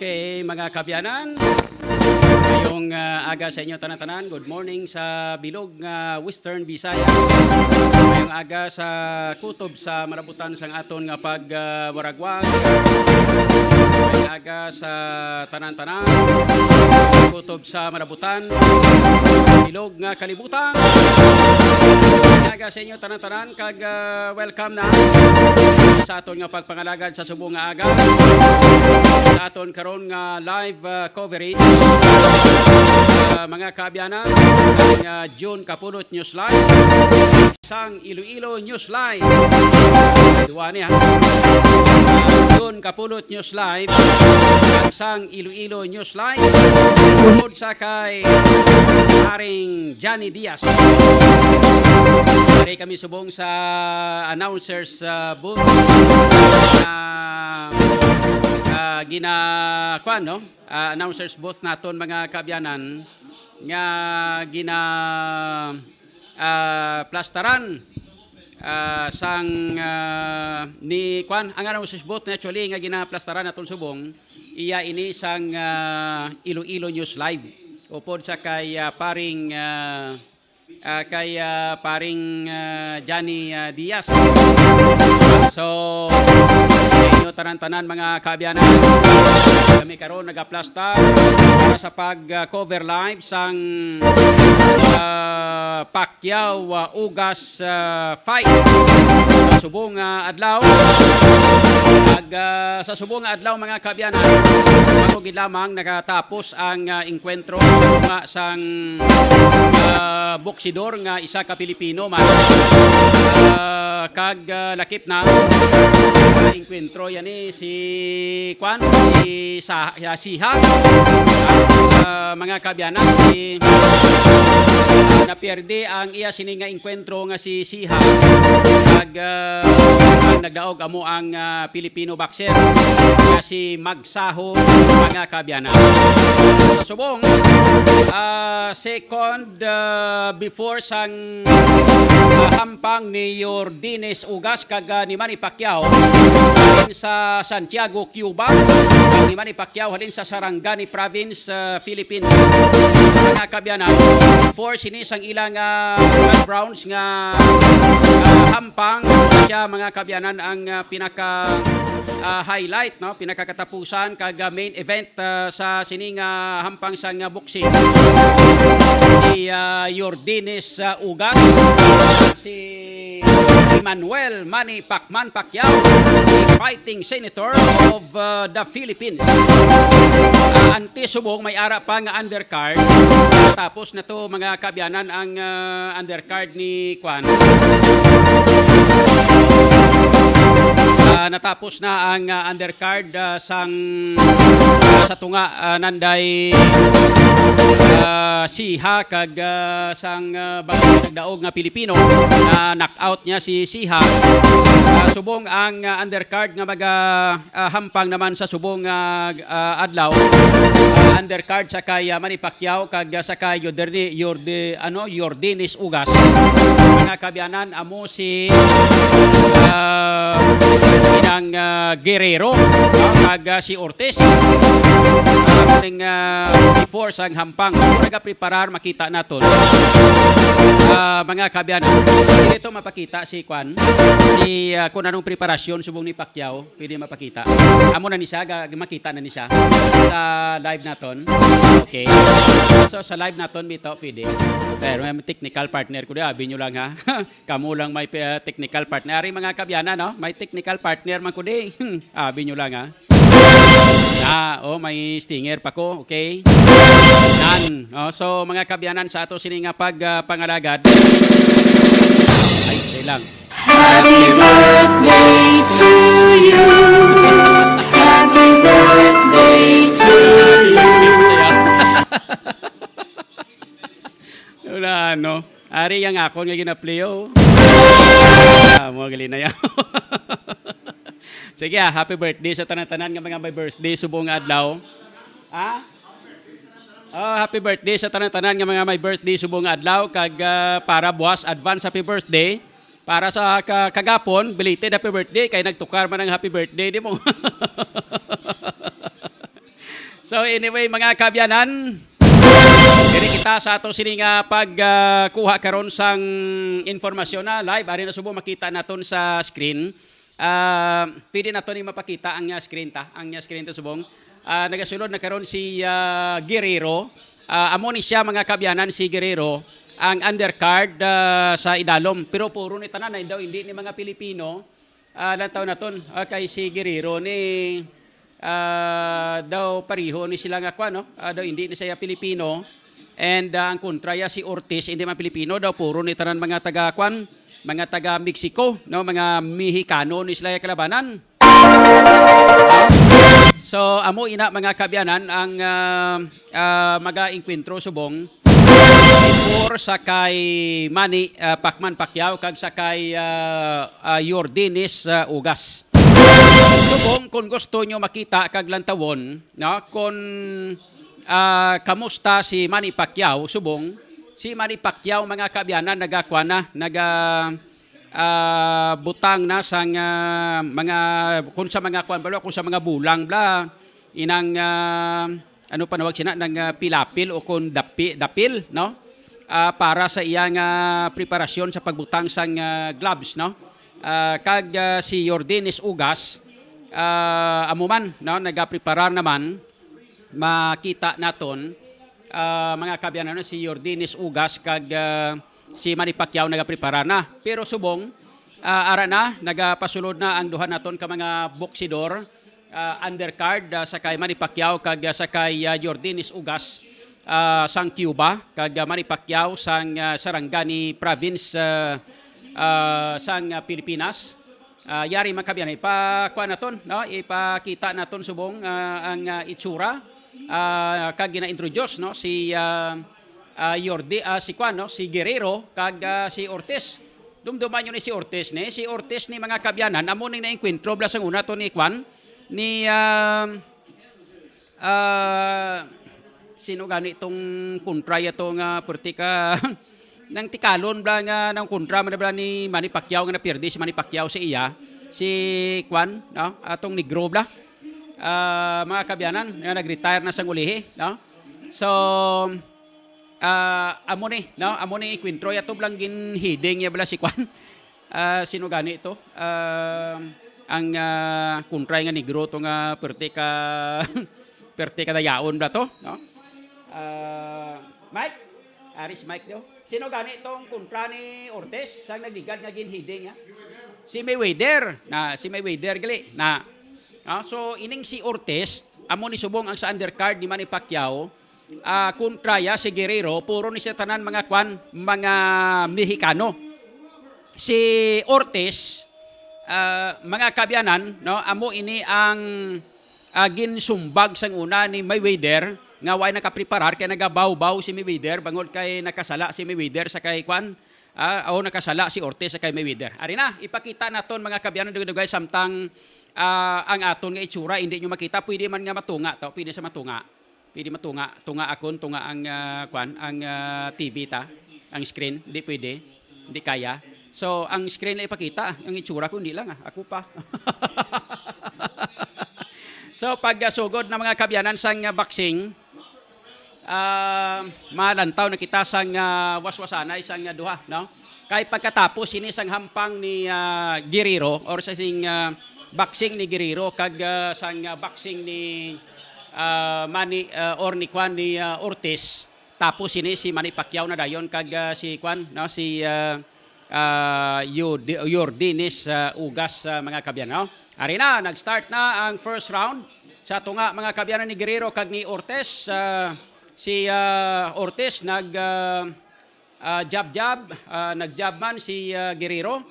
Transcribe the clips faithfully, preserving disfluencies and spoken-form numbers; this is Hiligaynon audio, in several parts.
Okay, mga kaabyanan, ngayong ah, aga sa inyo tanan-tanan. Good morning sa bilog nga Western Visayas. Ngayong aga sa kutob sa marabutan sang aton nga pagwaragwag. Ngayong aga sa tanan-tanan, kutob sa marabutan, bilog nga kalibutan. Ngayong aga sa inyo tanan-tanan, kag ah, welcome na sa aton nga pagpangalagad sa subong nga aga. Sa aton karon nga live ah, coverage, ah, mga kaabyanan, ang ah, June Kapulot News Live sang Iloilo News Live. Duwa ni, ha? Ah, June Kapulot News Live, sang Iloilo News Live. Tungod sa kay Haring Johnny Diaz. Pare kami subong sa announcers ah, booth na ah, gina kuan, no? Ah, announcers booth naton, mga kaabyanan, nga gina ah, plastaran ah, sang ah, ni kuan, ang announcers booth actually nga ginaplastaran naton subong, iya ini sang ah, Iloilo News Live upod sa kay ah, paring ah, ah, kay ah, paring ah, Johnny ah, Diaz. So, sa inyo tanan-tanan, mga kaabyanan, kami karon nagaplastar para sa pag ah, cover live sang ah, Pacquiao ah, Ugas ah, fight sa subong nga adlaw. Ag ah, sa subong nga adlaw, mga kaabyanan, ako gid lamang nakatapos ang ah, engkwentro sa tunga sang ah, boksidor nga isa ka Pilipino man. Ah, kag ah, lakip na ah, engkwentro yani si kuan, si sa ah, Siha. Ah, mga kaabyanan, si ah, napierde ang iya sini nga engkwentro nga si Siha. Kag ah, ang nagdaog amo ang ah, Filipino boxer nga si Mag Saho, mga kaabyanan. Sa subong, ah, second ah, before sang ah, hampang ni Yordenis Ugas kag ah, ni Manny Pacquiao sa Santiago, Cuba. Ni Manny Pacquiao halin sa Sarangani Province, ah, Philippines. Mga kaabyanan, before sini sang ilang ah, first rounds nga ah, hampang siya, mga kaabyanan, ang ah, pinaka ah, highlight, no, pinakakatapusan kag ah, main event ah, sa sini nga hampang sang ah, boxing, si ah, Yordenis ah, Ugas, si Emmanuel Manny Pacman Pacquiao, the fighting senator of ah, the Philippines. Ah, antes subong may ara pa nga undercard. Tapos na to, mga kaabyanan, ang ah, undercard ni kuan. Ah, natapos na ang ah, undercard ah, sang ah, sa tunga ah, nanday ah, Siha kag ah, sang ah, bag-o nagdaog nga Pilipino na knockout niya si Siha. Ah, subong ang ah, undercard nga maga ah, hampang naman sa subong nga ah, adlaw. Ah, undercard sa kay ah, Manny Pacquiao kag ah, sa kay Yorderni-, Yorde-, ano, Yordenis Ugas. Mga kaabyanan, amo si ah, Inang ah, Guerrero, ah, kag ah, si Ortiz. Ah, kaning, ah, before sang hampang. Kung nagapreparar, makita naton. Ah, mga kaabyanan, dito mapakita si Kwan, si ah, kung anong preparasyon subong ni Pacquiao. Pwede mapakita. Amo na ni siya, ga-, makita na ni siya sa live naton. Okay. So, sa live naton, bitaw, pwede. Pero may technical partner ko di, abi nyo lang, ha. Kamo lang may, ah, technical partner. Ari, mga kaabyanan, no? May technical partner man ko di. Hmm, abi nyo lang, ha. Ah, oh, may stinger pa ko. Okay. Nan. Oh, so, mga kaabyanan, sa ato sini nga pag, ah, pangalagad. Ay, say lang. Happy birthday to you. Happy birthday to you. Wala, ano. Ari yang akon nga ginaplay, oh. Ah, mo gali na yan. Sige, ah, happy birthday sa tanan-tanan nga mga may birthday subong nga adlaw. Ha? Oh, happy birthday sa tanan-tanan nga mga may birthday subong nga adlaw kag, ah, para buwas, advance happy birthday. Para sa ka-, kagapon, belated happy birthday kay nagtukar man ang happy birthday, di mo? So anyway, mga kaabyanan, diri kita sa ato sini nga pag ah, kuha karon sang informasyon na live. Ari na subong makita naton sa screen. Ah, pwede nato ni mapakita ang ah, screen ta, ang ah, screen ta subong. Ah, nagasulod na karon si ah, Guerrero. Ah, amo ni siya, mga kaabyanan, si Guerrero, ang undercard ah, sa idalom. Pero puro ni tanan ay daw hindi ni mga Pilipino. Ah, lantaw naton, ah, kay si Guerrero ni ah, daw pareho ni sila nga kwan, no? Ah, daw hindi ni siya Pilipino. And ah, ang kontra ya si Ortiz, hindi man Pilipino, daw puro ni tanan mga taga kwan, mga taga Mexico, no? Mga Mexicano ni sila ya kalabanan. So amo ina, mga kaabyanan, ang ah, ah, maga-engkwentro subong before sa kay Manny ah, Pacman Pacquiao kag sa kay ah, ah, Yordenis ah, Ugas. Subong, kung gusto nyo makita kag lantawon, no, kung ah, kamusta si Manny Pacquiao, subong, si Manny Pacquiao, mga kaabyanan, nagakuan na, naga ah, butang na sang ah, mga, kung sa mga kuan bala, kung sa mga bulang bla, inang ah, ano panawag sina, nang ah, pilapil o kung dapi, dapil, no? Ah, para sa iya nga preparasyon sa pagbutang sang ah, gloves, no? Ah, kag ah, si Yordenis Ugas, ah, amo man, no, nagapreparar naman, makita naton, ah, mga kaabyanan, si Yordenis Ugas kag ah, si Manny Pacquiao nagapreparar na. Pero subong, ah, ara na, nagapasulod na ang duha naton ka mga boksidor, ah, undercard, ah, sa kay Manny Pacquiao kag ah, sa kay ah, Yordenis Ugas ah, sang Cuba, kag ah, Manny Pacquiao sang ah, Sarangani Province ah, ah, sang ah, Pilipinas. Ah, yari, mga kaabyanan, ipakuha naton, no? Ipakita naton subong ah, ang ah, itsura ah, kag gina-introduce, no, si ah, ah, Yordi, ah, si kuan, no, si Guerrero kag ah, si Ortiz. Dumduman nyo ni si Ortiz ni. Si Ortiz ni, mga kaabyanan, amo ning naengkwentro bala sang una to ni kuan, ni ah, ah, sino gani tong kontra ya to nga perti ka nang tikalon bala nga nang kontra man bala ni Manny Pacquiao nga napirdi si Manny Pacquiao sa iya, si kuan, no, atong negro bala. Ah, mga kaabyanan, nga nag-retire na sang ulihi, no? So ah, amo ni, no? Amo ni kwentro ya to bala ang ginhiding ya bala si kuan. Ah, sino gani to? Ah, ang ah, kontray nga negro to nga perte ka perte ka dayaon bala to, no? Ah, Mike? Aris Mike do. Sino gani tong kontra ni Ortiz sang nagligad nga ginhiding niya? Si Mayweather. Na si Mayweather gali. Na ah, so ining si Ortiz amo ni subong ang sa undercard ni Manny Pacquiao, ah, kontra ya si Guerrero, puro ni siya tanan mga kwan, mga Mexicano. Si Ortiz, ah, mga kaabyanan, no, amo ini ang ah, ginsumbag sang una ni Mayweather nga way nakapreparar kay nagabawbaw si Mayweather bangod kay nakasala si Mayweather sa kay kwan, ah, o nakasala si Ortiz sa kay Mayweather. Ari na, ipakita naton mga kaabyanan dugay-dugay samtang ah, ang aton nga itsura hindi nyo makita, pwede man nga matunga to, pwede sa matunga. Pwede matunga, tunga akon, tunga ang ah, kwan, ang ah, T V ta, ang screen, hindi pwede, hindi kaya. So ang screen lang ipakita, ang itsura ko hindi lang ah, ako pa. So pag ah, sugod na mga kaabyanan sang ah, boxing, ah, malantaw na kita sang ah, waswasanay sang ah, duha, no? Kay pagkatapos ini sang hampang ni ah, Guerrero or sa sing ah, boxing ni Guerrero kag ah, sang ah, boxing ni ah, Manny ah, or ni Kwan ni ah, Ortiz, tapos ini si Manny Pacquiao na dayon kag ah, si Kwan, no, si ah, ah, Yod- Yordenis ah, Ugas, ah, mga kaabyanan, no? Ari na, nag-start na ang first round sa tunga, mga kaabyanan, ni Guerrero kag ni Ortiz. Ah, si ah, Ortiz nag ah, ah, jab-jab, ah, nag-jab man si ah, Guerrero.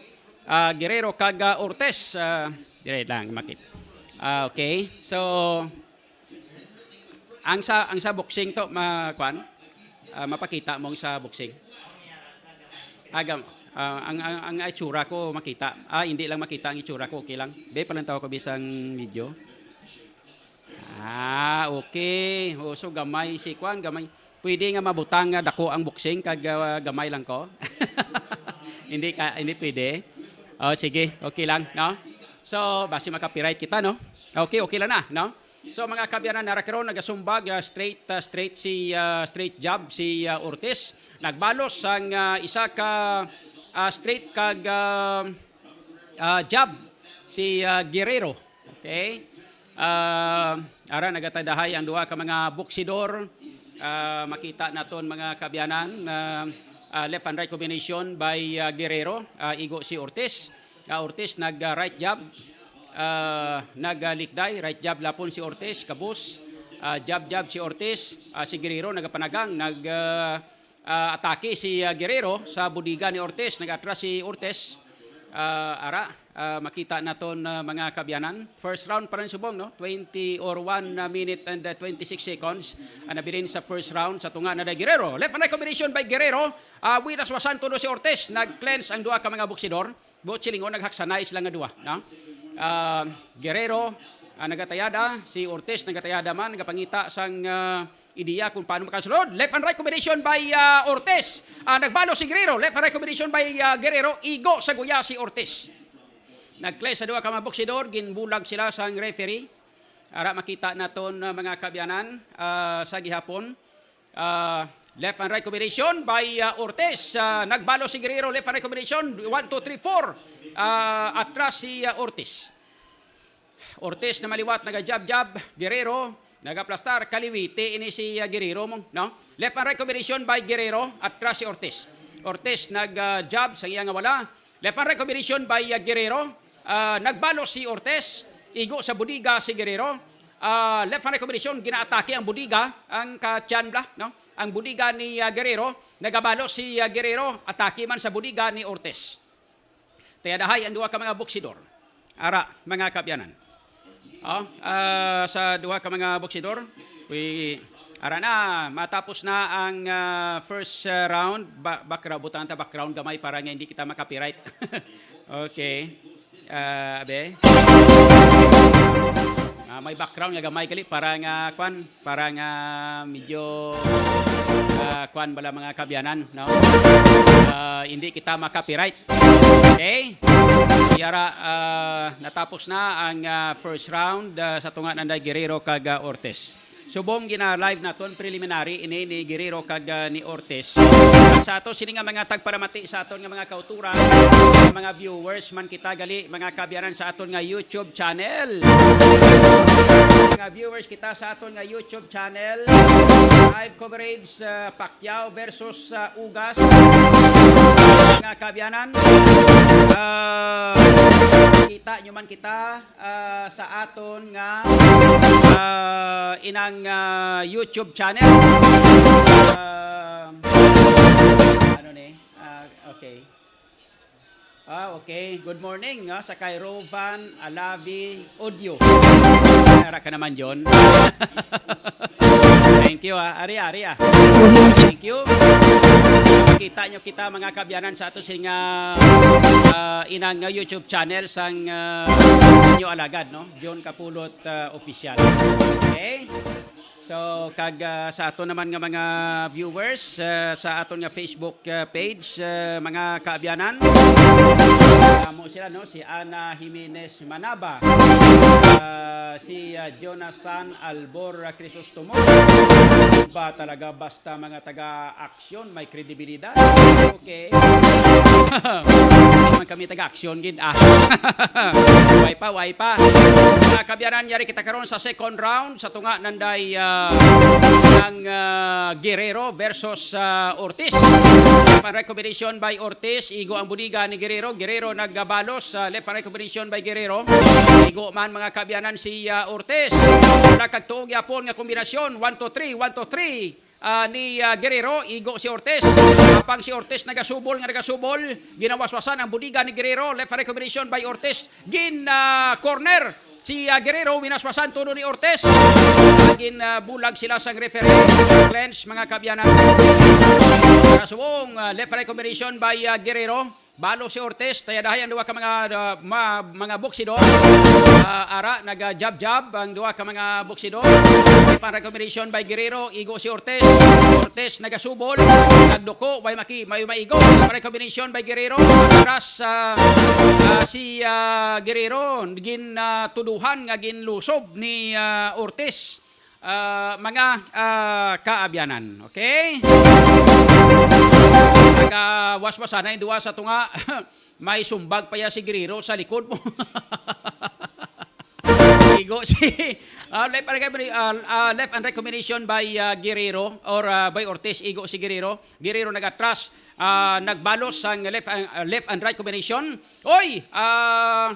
Ah, Guerrero kag ah, Ortiz. Ah, dire lang makit. Ah, okay. So ang sa ang sa boxing to ma kwan, ah, mapakita mo ang sa boxing. Agam, ah, ang, ang ang itsura ko makita. Ah, hindi lang makita ang itsura ko, okay lang. Be, palantaw ko bisang video. Ah, okay. O, so gamay si kwan, gamay. Pwede nga mabutang nga dako ang boxing kag ah, gamay lang ko. Hindi ka hindi pwede. Oh, sige, okay lang, no? So, basi maka-copyright kita, no? Okay, okay lang na, no? So, mga kaabyanan, nara karon nagasumbag, ah, straight, ah, straight si, ah, straight jab si, ah, Ortiz. Nagbalos sang, ah, isa ka, ah, straight kag, ah, ah, jab si, ah, Guerrero. Okay? Ah, ara, nagatadahay ang duha ka mga boksidor. Ah, makita naton, mga kaabyanan, ah, ah, left and right combination by, ah, Guerrero, ah, igo si Ortiz. Ah, Ortiz nag, ah, right jab. Ah, naglikday, right jab lapon si Ortiz, kabus. Ah, jab, jab si Ortiz. Ah, si Guerrero nagapanagang, nag, ah, ah, atake si, ah, Guerrero sa budiga ni Ortiz. Nag-atras si Ortiz. Ah, ara, ah, makita naton, ah, mga kaabyanan. First round pa rin subong, no? Twenty or one, ah, minute and, ah, twenty-six seconds ang nabilin sa first round sa tunga na day Guerrero. Left and right combination by Guerrero. Ah, winaswasan tulo si Ortiz. Nag-cleanse ang duha ka mga boksidor. Buot silingon, naghaksanay sila nga duha, no? Ah, Guerrero, ah, nagatayada, si Ortiz nagatayada man, nagapangita sang, ah, ideya kung paano makasulod. Left and right combination by, ah, Ortiz. Ah, nagbalo si Guerrero. Left and right combination by, ah, Guerrero. Igo sa guya si Ortiz. Nag-cleanse sa duha ka mga boksidor, ginbulag sila sang referee. Ara, makita naton, ah, mga kaabyanan, ah, sa gihapon. Ah, left and right combination by, ah, Ortiz. Ah, nagbalo si Guerrero, left and right combination. One, two, three, four. Ah, atras si, ah, Ortiz. Ortiz na maliwat, naga-jab-jab. Guerrero, nagaplastar. Kaliwiti ini si, ah, Guerrero mo, no? Left and right combination by Guerrero. Atras si Ortiz. Ortiz nag, ah, jab sa iya nga wala. Left and right combination by, uh, Guerrero. Ah, nagbalo si Ortiz. Igo sa budiga si Guerrero. Ah, left and right combination, ginaatake ang budiga, ang ka-chan bla, no? Ang budiga ni, ah, Guerrero, nagabalo si, ah, Guerrero, atake man sa budiga ni Ortiz. Tayadahay ang duha ka mga boksidor. Ara, mga kaabyanan. Oh, ah, sa duha ka mga boksidor, we, ara na, matapos na ang, ah, first, ah, round. Ba-, background, butang ta background gamay para nga hindi kita ma-copyright. Okay. Ah, abe. Ah, may background nga gamay gali para nga, kwan, para nga medyo, ah, kwan bala, mga kaabyanan, no? Ah, hindi kita ma-copyright. Okay? Yara, ah, natapos na ang, ah, first round, ah, sa tunga nanday Guerrero kag, ah, Ortiz. Subong gina-live naton, preliminary ini ni Guerrero kag, ah, ni Ortiz. Sa ato sini nga mga tagparamati, sa aton nga mga kauturan, mga viewers man kita gali, mga kaabyanan, sa aton nga YouTube channel. Mga viewers kita sa aton nga YouTube channel. Live coverage, ah, Pacquiao versus, ah, Ugas. Mga kaabyanan, ah, kita nyo man kita, ah, sa aton nga, ah, inang, ah, YouTube channel. Ah, ano ni? Ah, okay. Ah, okay. Good morning, ah, sa kay Rovan Alavi Audio. Ara ka naman, John. Thank you, ah. Ari, ari, ah. Thank you. Makita nyo kita, mga kaabyanan, sa ato sing, ah, ah, inang, ah, YouTube channel sang, ah, inyo alagad, no? John Kapulot, ah, Official. Okay? So, kag, ah, sa ato naman nga mga viewers, ah, sa aton nga Facebook, ah, page, ah, mga kaabyanan, amo sila, no? Si Ana Jimenez Manaba, ah, si, ah, Jonathan Albor Crisostomo. Ba talaga, basta mga taga-aksyon, may kredibilidad. Okay. Di man kami taga-aksyon gid, ah. Way pa, way pa. Mga kaabyanan, yari kita karon sa second round sa tunga nanday, ah, ang, ah, Guerrero versus, ah, Ortiz. Pan recombination by Ortiz, igo ang budiga ni Guerrero. Guerrero nagbalos, ah, left hand recombination by Guerrero. Igo man, mga kaabyanan, si, ah, Ortiz. Wala kag tuo gyapon nga kombinasyon. One, two, three, one, two, three. Ah, ni, ah, Guerrero, igo si Ortiz. Apang si Ortiz nagasubol nga nagasubol. Ginawaswasan ang budiga ni Guerrero. Left hand recombination by Ortiz. Gin, ah, corner. Si, ah, Guerrero, winaswasan tulo ni Ortiz. Gin, ah, bulag sila sang referee. Cleanse, mga kaabyanan. Para subong, ah, left hand recombination by, ah, Guerrero. Balo si Ortiz, tayadahay ang duha ka mga, ah, ma-, mga boksidor. Ah, ara, nag-jab-jab ang duha ka mga boksidor. Left hand right combination by Guerrero, igo si Ortiz. Ortiz nagasubol, nagduko, way maki-, may maigo. Left hand right combination by Guerrero. Atras, ah, ah, si, ah, Guerrero, gin, ah, tuduhan nga ginlusob ni, ah, Ortiz. Ah, mga, ah, kaabyanan. Okay? Nagawaswasan na yung duwa sa tunga. May sumbag pa ya si Guerrero sa likod mo. Igo si, ah, left and right, ah, ah, left and right combination by, ah, Guerrero or, ah, by Ortiz. Igo si Guerrero. Guerrero nagatras, ah, nagbalos sang left, ah, left and right combination. Oy, ah,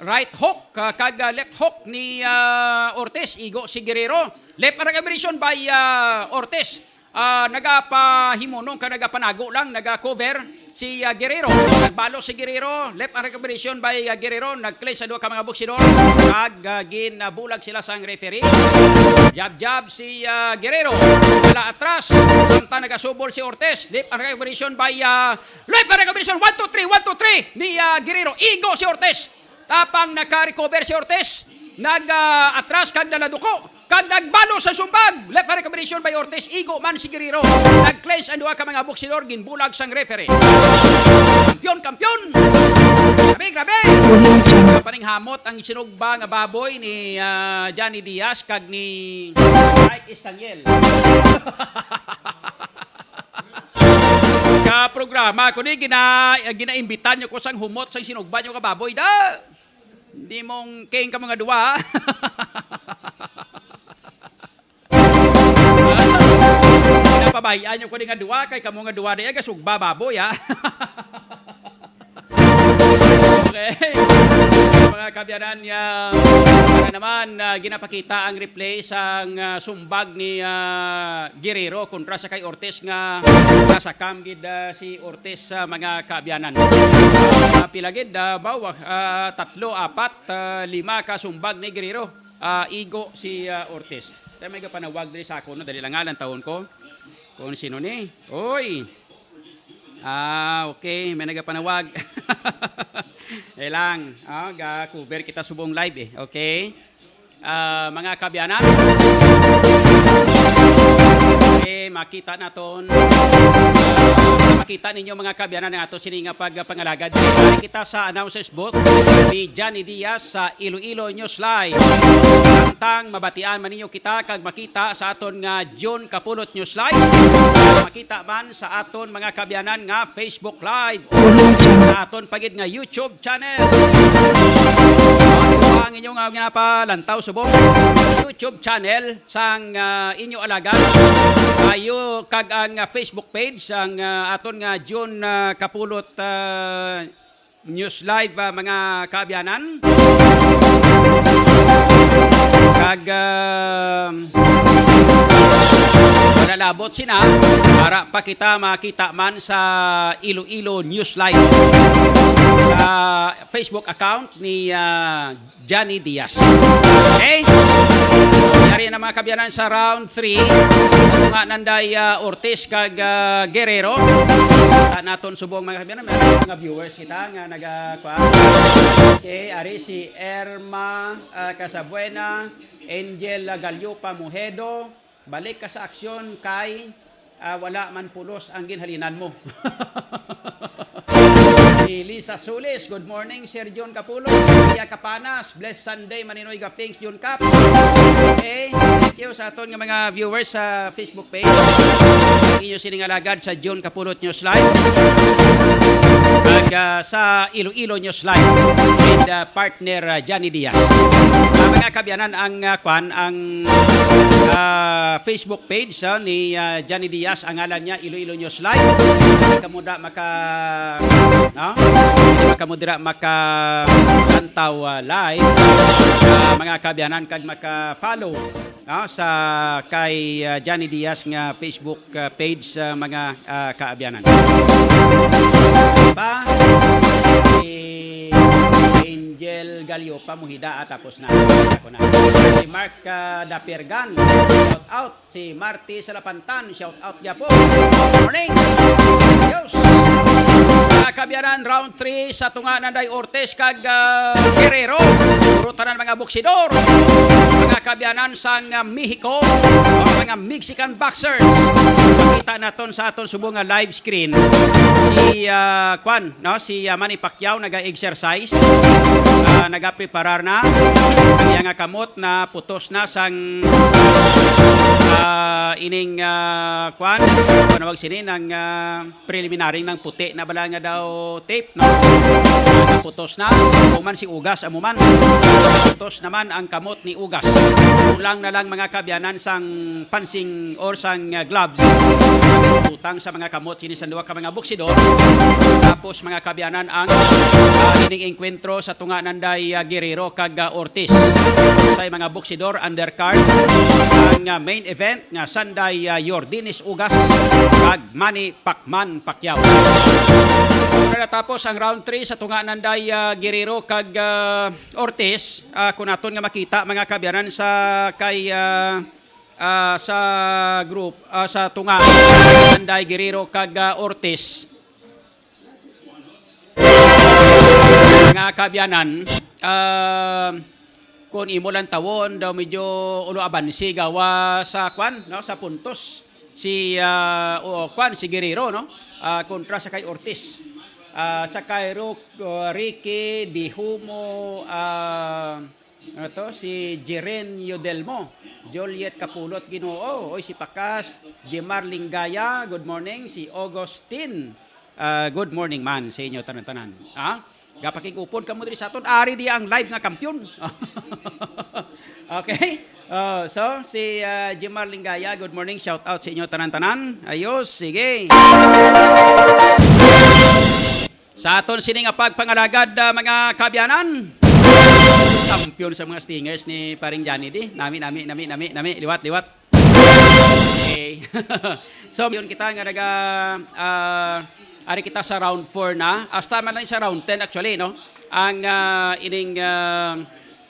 right hook, ah, kag, ah, left hook ni, ah, Ortiz, igo si Guerrero. Left and right combination by, ah, Ortiz. Ah, nagapahimunong ka, nagapanago lang, naga-cover si, ah, Guerrero. Nagbalo si Guerrero. Left and right combination by, ah, Guerrero. Nag-clinch sa duha ka mga boksidor. Kag, ah, ginabulag sila sang referee. Jab-jab si, ah, Guerrero. Wala atras. Samtang nagasubol si Ortiz. Left and right combination by, ah, left and right combination. One, two, three, one, two, three ni, ah, Guerrero. Igo si Ortiz. Tapang naka-recover si Ortiz, nag, ah, atras kag naladuko, kag nagbalo sa sumbag. Left hand combination by Ortiz, igo man si Guerrero. Nag-clinch ang duha ka mga boksidor, ginbulag sang referee. Kampiyon, kampiyon! Grabe, grabe! Paninghamot ang sinugba nga baboy ni, ah, Johnny Diaz kag ni Mike Estaniel. Ka programa ko ni gina-, ginaimbitan nyo ko sang humot sang sinugba nyo ka baboy da. Hindi mong king ka mga duwa. Napabayaan nyo ko ni nga duwa kay kamo nga duwa di ay gasugba baboy, ha. Okay. Mga kabyanan, ya, para naman, ah, ginapakita ang replay sang, ah, sumbag ni, ah, Guerrero kontra sa kay Ortiz nga nasakam gid, ah, si Ortiz sa mga kaabyanan. Ah, pila gid, ah, bawa, ah, tatlo, apat, ah, lima ka sumbag ni Guerrero. Ah, igo si, ah, Ortiz. Tayo may kapanawag diri sa ako, no? Dali lang nga, lantawon ko kung sino ni. Oy! Ah, okay. May nagapanawag. Eh lang. Ah, ga-cover kita subong live eh. Okay? Ah, mga kabyanan. Okay, makita naton. Ah, makita ninyo mga kabyanan ang ato sini nga pagpangalagad. Kita sa announcers booth ni Johnny Diaz sa Iloilo News Live. Samtang mabatian man ninyo kita kag makita sa aton nga June Kapulot News Live. Makita man sa aton mga kabyanan nga Facebook Live. Sa aton pa gid nga YouTube channel. Ang inyo nga ginapalantaw subong YouTube channel sang, ah, inyo alagad. Ayo kag ang, ah, Facebook page sang, ah, aton nga June, ah, Kapulot, ah, News Live, ah, mga kaabyanan. Kag, ah, wala labot sina, para pa kita makita man sa Iloilo News Live. Sa Facebook account ni, ah, Johnny Diaz. Okay? Yari na mga kabyanan sa round three. Nga nanday, ah, Ortiz kag, ah, Guerrero. Sa naton subong mga kabyanan, may mga viewers kita nga naga-, kwa. Okay, ari si Erma, ah, Casabuena, Angel, ah, Galiopa Mojedo, balik ka sa aksyon kay, ah, wala man pulos ang ginhalinan mo. Si Lisa Sulis, "Good morning, Sir John Capulot. Maria Capanas, blessed Sunday, Maninoy Gafings, John Cap." Okay, thank you sa aton nga mga viewers sa Facebook page. Ang inyo sining alagad sa John Capulot News Live. Ag, ah, sa Iloilo News Live with, ah, partner, ah, Johnny Diaz. Ah, mga kabyanan, ang, ah, kwan, ang, ah, Facebook page, ah, ni, ah, Johnny Diaz, ang ngalan niya, Iloilo News Live. Kamo da maka-, no? Kamo dira makalantaw, ah, live, ah, mga kabyanan, kag maka-follow, no? Sa kay, ah, Johnny Diaz nga Facebook, ah, page, ah, mga, ah, kaabyanan. Pa, si Angel Galiopa, muhida, ah, tapos na. Ako na. Si Mark, ah, Dapergan, shout out. Si Marty Salapantan, shout out gyapon. Morning. Dios. Mga kaabyanan, round three sa tunga nanday Ortiz kag, ah, Guerrero. Puro tanan mga boksidor. Mga kaabyanan sang, ah, Mexico, ang mga Mexican boxers. Makita naton sa aton subong nga live screen si, ah, kwan, no? Si, ah, Manny Pacquiao naga-exercise. Ah, nagapreparar na. Ang iya nga kamot na putos na sang, ah, ining, ah, kwan, panawag sini ng, ah, preliminary ng puti na bala nga daw tape, no? Naputos na, amo man si Ugas, amo man. Putos naman ang kamot ni Ugas. Kulang na lang mga kaabyanan sang pansing or sang, ah, gloves. Butang sa mga kamot sini sa duha ka mga boksidor. Tapos mga kaabyanan ang, ah, ining engkwentro sa tunga nanday, ah, Guerrero kag, ah, Ortiz. Sa mga boksidor undercard ang, ah, main event nga sanday, ah, Yordenis Ugas kag Manny Pacman Pacquiao. Wala natapos ang round three sa tunga nanday, ah, Guerrero kag, ah, Ortiz. Ah, kung aton nga makita, mga kaabyanan, sa kay, ah, ah, sa group, ah, sa tunga nanday Guerrero kag, ah, Ortiz. Mga kaabyanan, ah, kung imo lang tawon daw medyo ulo abansi gawa sa kwan, no, sa puntos si, ah, o, kwan, si Guerrero, no, ah, kontra sa kay Ortiz. Ah, sa kay Ro-, ah, Ricky Dihumo, ah, ano to, si Jeren Yodelmo, Juliet Kapulot Ginoo, oy, si Pakas, Jemar Lingaya, good morning, si Augustine, ah, good morning man sa inyo tanan-tanan. Ha? Gapakig-upod kamo diri sa aton. Ari di ang live nga kampiyon. Okay? Oh, so, si, ah, Jemar Lingaya, good morning. Shout out sa inyo tanan-tanan. Ayos, sige. Sa aton sini nga pagpangalagad, ah, mga kaabyanan. Kampiyon sa mga stingers ni Paring Johnny di. Nami, nami, nami, nami, nami. Liwat, liwat. Okay. So, yun kita nga naga, ah, ari kita sa round four na. Hasta man lang sa round ten actually, no? Ang, ah, ining, ah,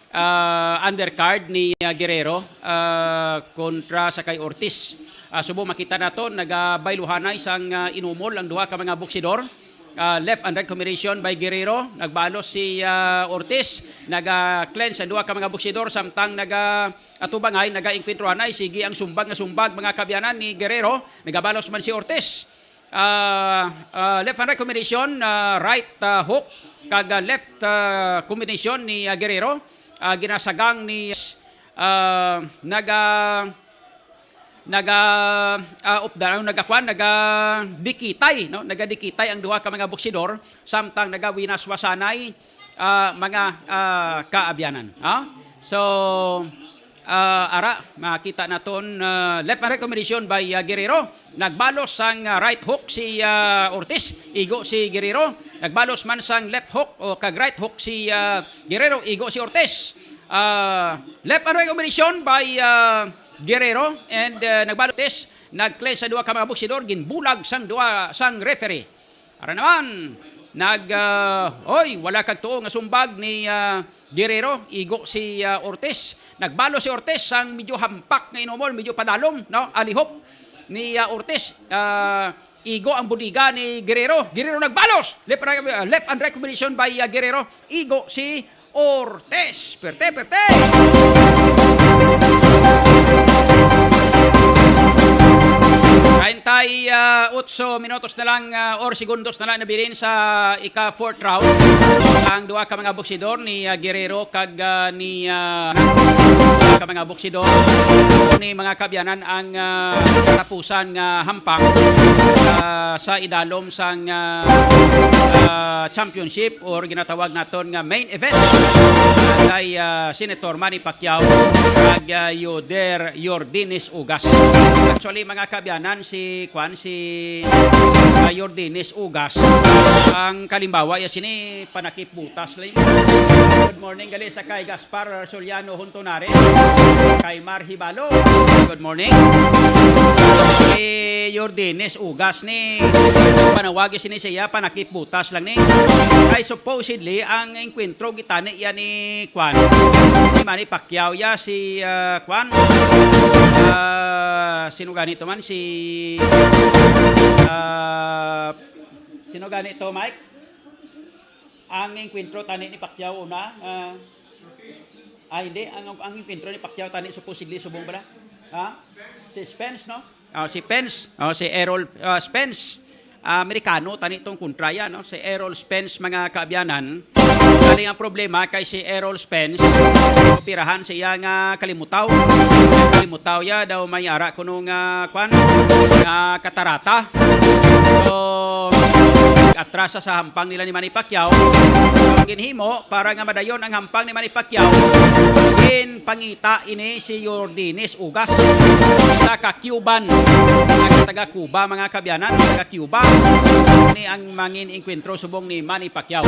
ah, undercard ni, ah, Guerrero, ah, kontra sa kay Ortiz. Ah, subong makita nato, nagabayluhanay sang, ah, inumol ang duha ka mga boksidor. Ah, left and right combination by Guerrero. Nagbalos si, ah, Ortiz. Naga-clinch ang duha ka mga boksidor, samtang naga-atubangay, naga-engkwentruhanay. Sige ang sumbag nga sumbag, mga kaabyanan, ni Guerrero. Nagabalos man si Ortiz. Ah, ah, left and right combination, ah, right, ah, hook, kag, ah, left, ah, combination ni, ah, Guerrero. Ah, ginasagang ni, ah, naga, naga, ah, upda-, ano, nagakwan, nagadikitay, no? Nagadikitay ang duha ka mga boksidor, samtang nagawinaswasanay, ah, mga, ah, kaabyanan, ha? So, ah, ara, makita naton, ah, left and right combination by, ah, Guerrero. Nagbalos sang, ah, right hook si, ah, Ortiz, igo si Guerrero. Nagbalos man sang left hook o kag right hook si, ah, Guerrero, igo si Ortiz. Ah, left and right combination by, ah, Guerrero and, ah, nagbalos Ortiz. Nag-clinch sa duha ka mga boksidor, ginbulag sang duha sang referee. Ara naman, nag, ah, oy, wala kag tuo nga sumbag ni, ah, Guerrero, igo si, ah, Ortiz. Nagbalo si Ortiz sang medyo hampak nga inumol, medyo padalom, no? Alihok ni, ah, Ortiz. Ah, igo ang budiga ni Guerrero. Guerrero nagbalos. Left, right, ah, left and right combination by, ah, Guerrero. Igo si Ortiz. Perte, perte. Treinta y ocho minutos na lang, ah, or segundos na lang nabilin sa ika-fourth round. Ang duha ka mga boksidor ni, ah, Guerrero kag, ah, ni, ah, ka mga boksidor ni mga kaabyanan ang, ah, katapusan nga hampang, ah, sa idalom sang, ah, ah, championship or ginatawag naton nga main event kay, ah, Senator Manny Pacquiao kag, ah, Yoder Yordenis Ugas. Actually, mga kaabyanan, si, kwan, si, ah, Yordenis Ugas, ang kalimbawa ya sini panakip butas lang. Good morning gali sa kay Gaspar Soliano Huntonare, kay Mar Hibalo. Good morning. Si Yordenis Ugas ni panawag sini siya panakip butas lang ni. Kay supposedly ang enkwentro gitani yan ni kwan, ni Manny Pacquiao ya si, ah, kwan. Ah, sino ganito man si, ah, Sino gani to, Mike? Ang engkwentro tani ni Pacquiao una, ah, ah, hindi. Ang, ang engkwentro ni Pacquiao tani supposedly subong bala? Ha? Si Spence, no? Oh, si Pence, oh, si Errol, ah, Spence. Ah, Amerikano tani tong kontra ya, no? Si Errol Spence, mga kaabyanan. Galing ang problema kay si Errol Spence, operahan sa iya nga kalimutaw. Kalimutaw ya daw may ara kuno nga, kwan, nga katarata. So, atrasa sa hampang nila ni Manny Pacquiao. Ang ginhimo para nga madayon ang hampang ni Manny Pacquiao, ginpangita ini si Yordenis Ugas sa ka-Cuban, mga taga Cuba, mga kaabyanan, taga Cuba. Ni ang mangin engkwentro subong ni Manny Pacquiao.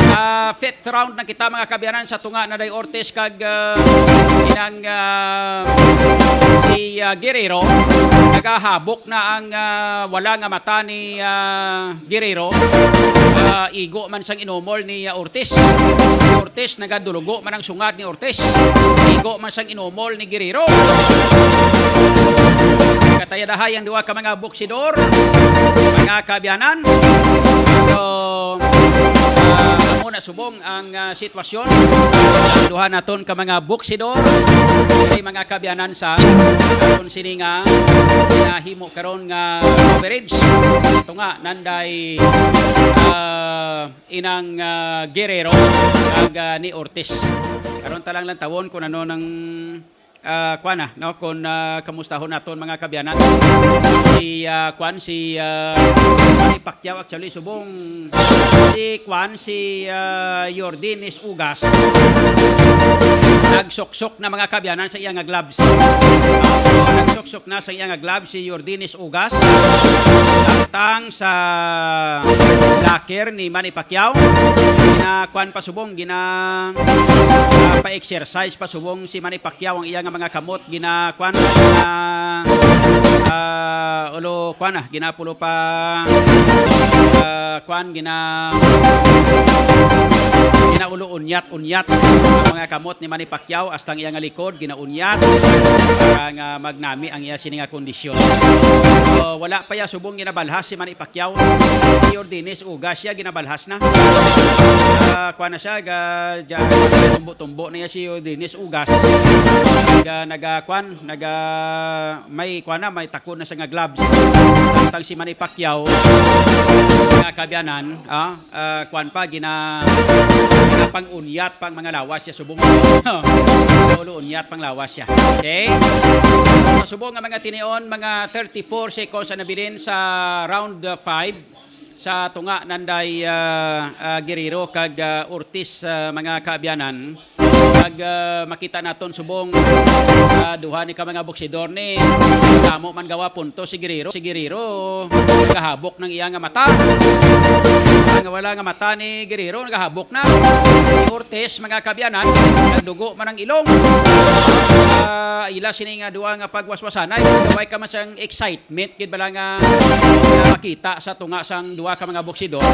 Sa fifth round na kita, mga kaabyanan, sa tunga na day Ortiz kag, ah, inang, ah, si, ah, Guerrero. Nagahabok na ang, ah, wala nga mata ni, ah, Guerrero. Ah, igo man sang inumol ni, ah, Ortiz. Ortiz, nagadulugo man ang sungad ni Ortiz. Igo man sang inumol ni Guerrero. Katayadahay ang duha ka mga boksidor, mga kaabyanan. So, ah, amo na subong ang, ah, sitwasyon. Ang duha naton ka mga boksidor, kay mga kaabyanan sa aton sini nga nahimo karon nga coverage. Ito nga, nanday, ah, inang, ah, Guerrero ag, ah, ni Ortiz. Karon ta lang lantawon kung ano nang, ah, kwan na, no? Kung, ah, kamustahon naton, mga kaabyanan. Si, ah, kwan, si, ah, Manny Pacquiao, actually, subong si kwan, si, ah, Yordenis Ugas. Nagsuksok na, mga kaabyanan, sa iya nga gloves. Nagsuksok na sa iya nga gloves si Yordenis Ugas. Samtang sa locker ni Manny Pacquiao, ginakuan pa subong, gina, ah, pa-exercise pa subong si Manny Pacquiao ang iya nga mga kamot, ginakuan, gina, ah, ulo, kuan na, ginapulo pa, ah, kuan, gina, ginaulo unyat-unyat ang mga kamot ni Manny Pacquiao, hasta ang iya nga likod ginaunyat para nga magnami ang iya sini nga kondisyon. So, wala pa ya subong ginabalhas si Manny Pacquiao. Si Yordenis Ugas siya ginabalhas na. Ah, kuan na siya, ga, ja, tumbo-tumbo na iya si Yordenis Ugas. Ga, naga, kuan, naga, may, kuan na, may takon na siya nga gloves. Samtang si Manny Pacquiao, mga kaabyanan, ah, ah, kuan pa, gina-, ginapang-unyat pa ang mga lawas siya subong. Ulo-unyat pang lawas siya. Okay? Sa subong nga mga tinion, mga thirty-four seconds ang nabilin sa round, uh, five. Sa tunga nanday, ah, ah, Guerrero kag, ah, Ortiz, ah, mga kaabyanan. Kag, ah, makita naton subong, ah, duha ni ka mga boksidor ni damo man gawa punto si Guerrero. Si Guerrero, nagahabok ng iya nga mata. Ang wala nga mata ni Guerrero, nagahabok na. Si Ortiz, mga kaabyanan, nagdugo man ang ilong. Ah, ila sini nga duha nga pagwaswasanay. Gaway ka man siyang excitement, gid bala nga, nga makita sa tunga sang duha ka mga boksidor.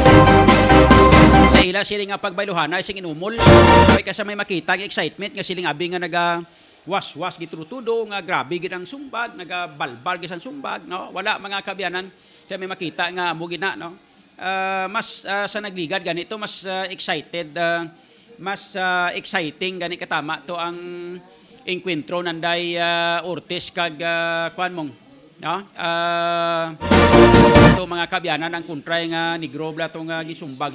Sa ila sini nga pagbayluhanay sing inumol. Gaway ka sa may makita nga excitement nga siling abi nga naga waswas gitrutudo nga grabe gid ang sumbag, nagabalbal gid ang sumbag, no? Wala, mga kaabyanan, sa may makita nga amo gid na, no? Ah, mas, ah, sa nagligad ganito, mas, ah, excited, ah, mas, ah, exciting gani katama to ang engkwentro nanday, ah, Ortiz kag, ah, kuan mong, no? Ah, to mga kaabyanan ang kontray nga negro bala to nga gisumbag.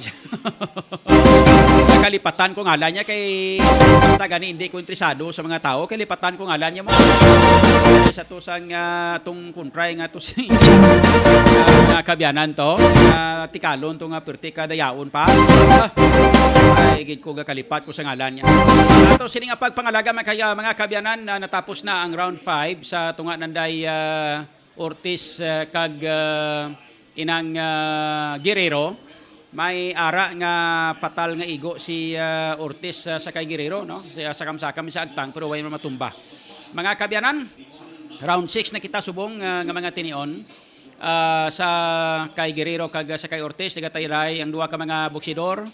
Nakalipatan ko ngalan niya kay basta gani hindi ko interesado sa mga tao, kay lipatan ko ngalan niya mo. Sa to sang, ah, tong kontray nga to si, ah, mga kaabyanan to, ah, tikalon to nga perti ka dayaon pa. Ah, ay, gid ko gakalipat ko sa ngalan niya. Ato sini nga pagpangalaga, mga kaya, mga kaabyanan, na natapos na ang round five sa tunga nanday, ah, Ortiz, ah, kag, ah, inang, ah, Guerrero. May ara nga fatal nga igo si, ah, Ortiz, ah, sa kay Guerrero, no? Sa, sa kamsakam sa agtang, pero way man matumba. Mga kaabyanan, round six na kita subong, ah, nga mga tinion. Ah, sa kay Guerrero kag sa kay Ortiz, nagataylay ang duha ka mga boksidor.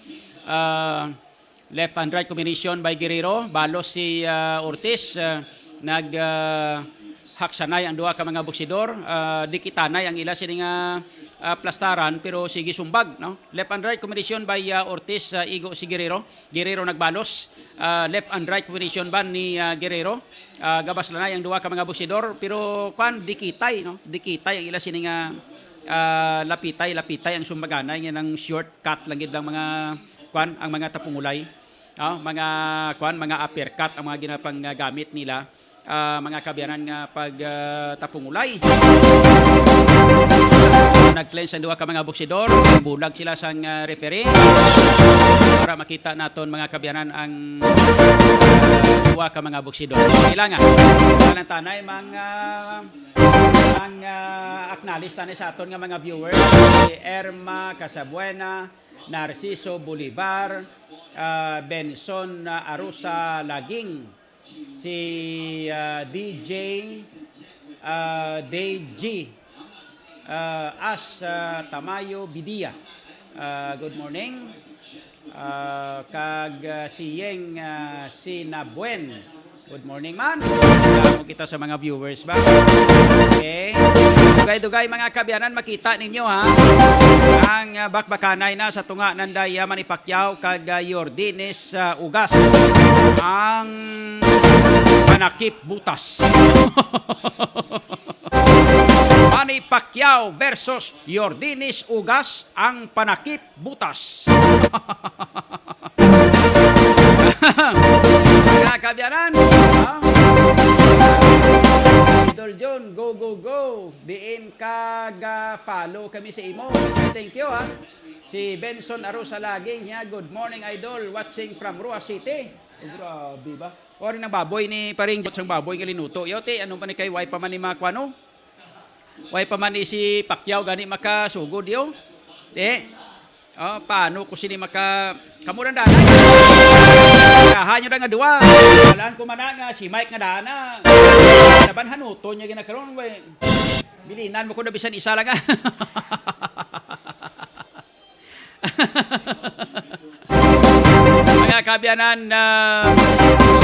Ah, left and right combination by Guerrero. Balos si, ah, Ortiz, ah, nag, ah, haksanay ang duha ka mga boksidor. Ah, dikitanay ang ila sini nga ah, plastaran, pero sige sumbag, no? Left and right combination by, ah, Ortiz, ah, igo si Guerrero. Guerrero nagbalos. Ah, left and right combination ba ni, ah, Guerrero? Ah, gabas lang ang duha ka mga boksidor, pero kwan, dikitay, no? Dikitay ang ila sini nga, ah, lapitay, lapitay ang sumbaganay nga nang shortcut lang gid ang mga kwan, ang mga tapungulay. Ah, mga kwan, mga uppercut ang mga ginapang, ah, gamit nila, ah, mga kaabyanan, nga pag, ah, tapungulay. Nag-cleanse ang duha ka mga boksidor, bulag sila sang, ah, referee para makita naton, mga kaabyanan, ang duha ka mga boksidor. Kailangan tanan-tanan, mga, ang, ah, acknowledge tanan sa aton nga mga viewers, si Erma Casabuena, Narciso Bolivar, ah, Benson, ah, Arusa Laging, si, ah, D J, ah, D J, ah, As, ah, Tamayo Bidia. Ah, good morning. Ah, kag, ah, si Yeng, ah, Sinabuen. Good morning, man. Kamo kita sa mga viewers ba? Okay. Dugay-dugay, mga kaabyanan, makita ninyo, ha. Ang, ah, bakbakanay na sa tunga nanday, ah, Manny Pacquiao kag, ah, Yordenis, ah, Ugas. Ang panakip butas. Manny Pacquiao versus Yordenis Ugas, ang panakip butas. Mga kaabyanan, ha? Idol John, go, go, go. Diin ka ga-follow kami sa imo. Thank you, ha. Si Benson Arosa Laging niya, "Good morning, Idol. Watching from Roxas City." Oh, grabe ba? Wari ng baboy ni Paring Jot sang baboy nga linuto. Yo, ti, ano pa ni kay, way pa man ni makuha, no? Way pa man ni si Pacquiao gani makasugod, yo. Eh, oh, paano ko sini maka-, kamo lang dana? Rahan nyo na nga duwa. Walaan ko man na nga si Mike nga dana. Laban hanuton niya ginakaroon, way. Bilinan mo ko na bisan isa lang, ah. Mga kaabyanan, ah,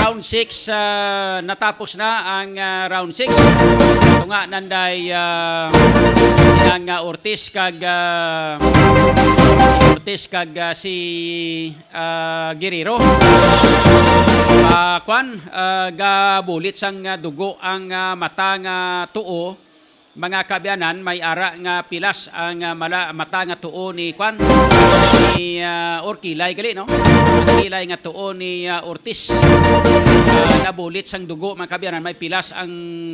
round six, ah, natapos na ang, ah, round six. Ito nga, nanday, ah, inang, ah, Ortiz kag, ah, Ortiz kag, ah, si, ah, Guerrero. Ah, kwan, ah, gabulit sang, ah, dugo ang, ah, mata nga tuo. Mga kaabyanan, may ara nga pilas ang, ah, mala-, mata nga tuo ni kwan, ni, ah, or kilay gali, no? Ang kilay nga tuo ni, ah, Ortiz. Ah, nabulit sang dugo, mga kaabyanan, may pilas ang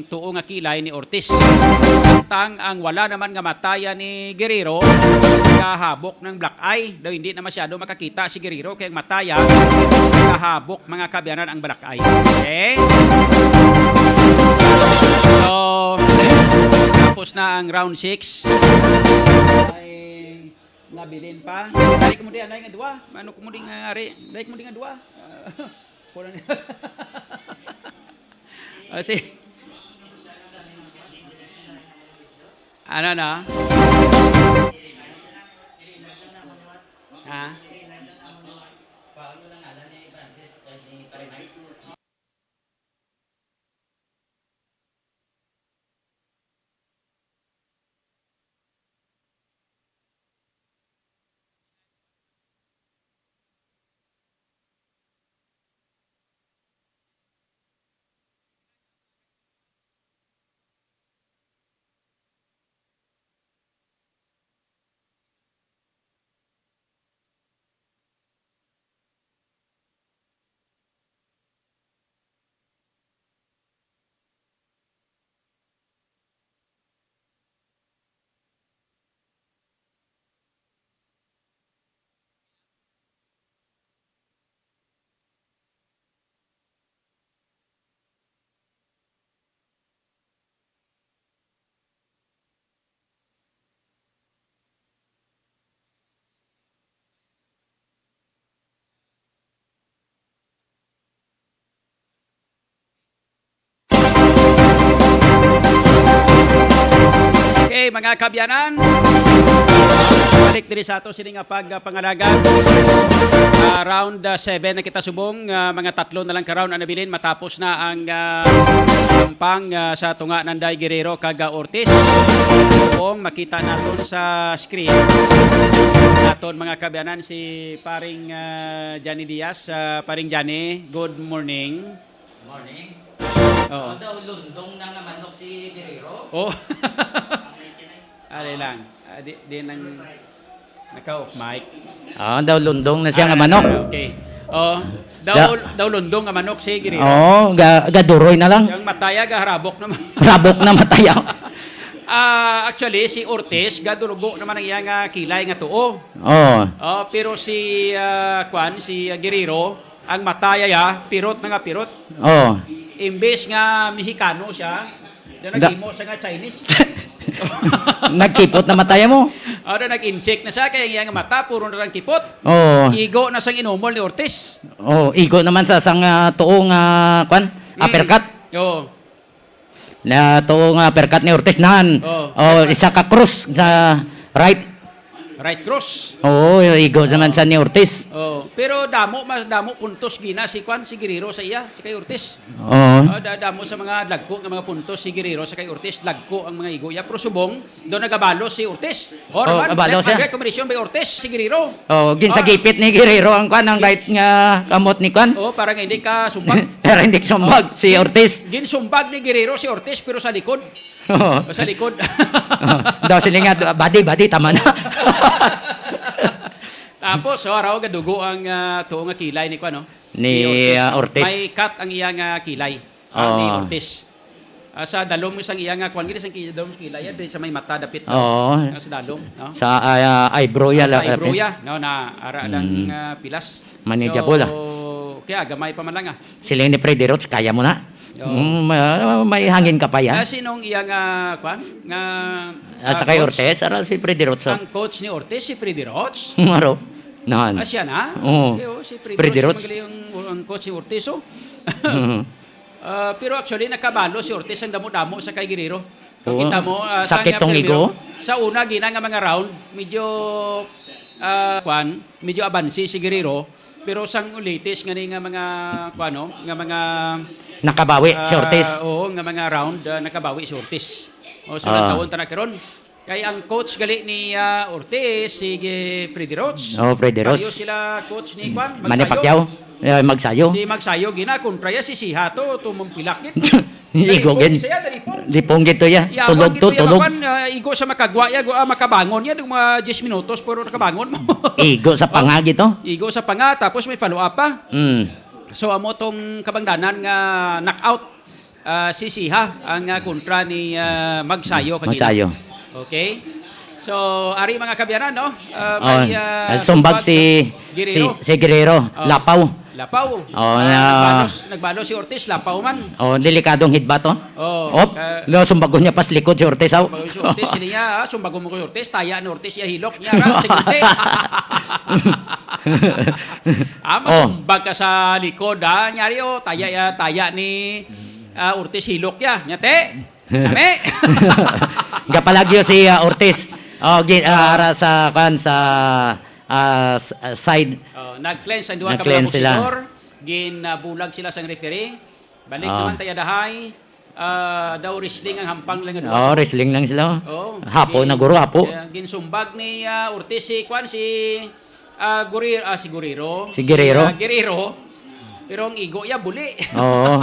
tuo nga kilay ni Ortiz. Samtang ang wala naman nga mataya ni Guerrero, kahabok ng black eye. Daw hindi na masyado makakita si Guerrero kay ang mataya, kahabok, mga kaabyanan, ang black eye. Okay? So, tapos na ang round six. Ay, nabilin pa. Dali ko mo di, anay nga duwa. Ano ko mo di nga ari? Dali ko mo di nga duwa. Ah, kulang. Ah, si, ano na? Ha? Okay, mga kaabyanan. Balik diri sa ato sini nga pagpangalagad. Ah, round, ah, seven na kita subong. Ah, mga tatlo na lang ka round ang nabilin. Matapos na ang, ah, ang pang, ah, sa tunga ng Day Guerrero kag, ah, Ortiz. Kung makita naton sa screen, naton mga kaabyanan si paring, ah, Johnny Diaz. Ah, paring Johnny, good morning. Morning. Oo. Ano daw, lundong na nga manok si Guerrero? Oh. Ali lang. Ah, di, di nang naka-off mic. Ah, daw lundong na siya nga manok. Ah, okay. Oh, daw, Da- daw lundong nga manok si Guerrero. Oo, ga, gaduroy na lang. Ang mataya, gaharabok naman. Rabok na mataya. Ah, actually, si Ortiz, gadurugo naman ang iyang, ah, kilay nga tuo. Oo. Oh, pero si, ah, kwan, si, ah, Guerrero, ang mataya ya, pirot na nga pirot. Oo. Imbes nga Mexicano siya, daw Da- naghimo siya nga Chinese. Nagkipot na mataya mo. Ano, nag-inject na siya, kaya ang iyang mata, puro na lang kipot. Oo. Igo na sang inumol ni Ortiz. Oo, igo naman sa sang, ah, tuong, ah, kwan, Mm. uppercut. Oo. Na tuong uppercut ni Ortiz nan. Oo. Oh, isa ka cross sa right. Right cross. Oo, igo naman sa ni Ortiz. Oh, pero damo, mas damo puntos gina si kwan, si Guerrero sa iya, si kay Ortiz. Oo. Oh, da- damo sa mga dagko nga mga puntos si Guerrero sa kay Ortiz, dagko ang mga igo iya. Pero subong, daw nagabalo si Ortiz. Oh, Oh, naman, abalo siya. Direct combination by Ortiz, si Guerrero. Oh, gin sa Ah. gipit ni Guerrero ang kwan, ang right nga kamot ni kwan. Oh, para nga hindi ka sumbag. Pero hindi sumbag Oh. si Ortiz. Ginsumbag ni Guerrero si Ortiz, pero sa likod. Oo. O, sa likod. Oh, daw sila nga, "Badi, badi, tama na." Tapos, oh, araw, gadugo ang, ah, tuo nga kilay ni kwan, no? Ni, Si Ortiz, ah, no? Ortiz. May cut ang iyang, ah, kilay. Ah, ni Oo. Ortiz. Ah, sa dalom sang iya nga, kuwan, gini sang ki-, dalom sa kilay, ah, di sa may mata dapit, no? Oo. Ah, sa dalom, no? Sa, ah, eyebrow ya, Ah, sa la-, eyebrow eh. ya, no, na ara lang, Mm. ah, pilas. Manageable, So, ah. kaya gamay pa man lang, ah. Siling ni Freddy Roach, kaya mo na. Oo. Mm, ma-, may hangin ka pa yan. Ah, sinong iya nga, kuwan? Nga, Ah, ah, sa kay coach? Ortiz, aral si Freddy Roach, oh. Ang coach ni Ortiz, si Freddy Roach? Maro. Nahan. Ah, siya na? Oo. Okay, oh, si Freddy Freddy Roach, Roach. Magaling ang, ang coach ni Ortiz, oh. Mhm. Ah, pero actually, nakabalo si Ortiz ang damo-damo sa kay Guerrero. Kung Oo. kita mo, ah, Sakit sa tong primero, igo. sa una, gina nga mga round, medyo, ah, kwan, medyo abansi si Guerrero. Pero sang ulitis nga ni nga mga, kwan, no, nga mga, Nakabawi si ah, Ortiz. oo, nga mga round, ah, nakabawi si Ortiz. O, so, Ah. nagtawon ta na karon. Kay ang coach gali ni, ah, Ortiz, si Gi-, Freddy Roach. Oh, Freddy Roach. Pareho sila coach ni, kwan, Manny Magsayo. Pacquiao. Eh, Magsayo. Si Magsayo, gina, kontra ya, si Siha to, tumong pilak gid. Igo Dalipong gid. siya, dalipong. Lipong gid to ya. Yawan Tulog gid to, to, ya, tulog. Kwan, ah, igo sa makagwa ya, gu-, ah, makabangon ya, mga diyes minutos, puro nakabangon mo. Igo sa Oh, panga gid to. igo sa panga, tapos may follow-up pa. Mm. So, amo tong kabangdanan nga knockout. Ah, si Siha ang, ah, kontra ni, ah, Magsayo kanina. Magsayo. Okay. So, ari mga kaabyanan, no? Ah, Oh, may, ah, nagsumbag sumbag si, Guerrero. si, si Guerrero, Oh. Lapaw. Lapaw. Oh, Ah, na nagbalos, nagbalos si Ortiz, lapaw man. Oh, delikadong headbutt, oh. Oh, Op, ah, lo, sumbagon niya pas likod si Ortiz, aw. Sumbagon si Ortiz, sila niya, ah, sumbagon mo ko si Ortiz, taya ni Ortiz, iya hilok niya, ra, sa gute. Ah, Oh. masumbag ka sa likod, ah. Nyari, oh, taya, ya, taya ni, ah, Ortiz hilok ya. Nya, te. Nami. Gapalagyo si, ah, Ortiz. Oh, gi-, ah, ara sa, kan, sa, ah, s-, ah, side. Oh, nag-cleanse ang duha ka Nag-cleanse mga sila. boxidor. Gin, ah, bulag sila sang referee. Balik Ah. naman tayo dahay. Ah, daw wrestling ang hampang lang nga duha. Oh, wrestling lang sila. Oh, Hapo gin-, na, guro, hapo. eh, ginsumbag ni, ah, Ortiz si, kwan, si, ah, Guerrero, ah, si Guerrero. Si Guerrero. Si, ah, Guerrero. Pero ang igo ya, buli. Oo.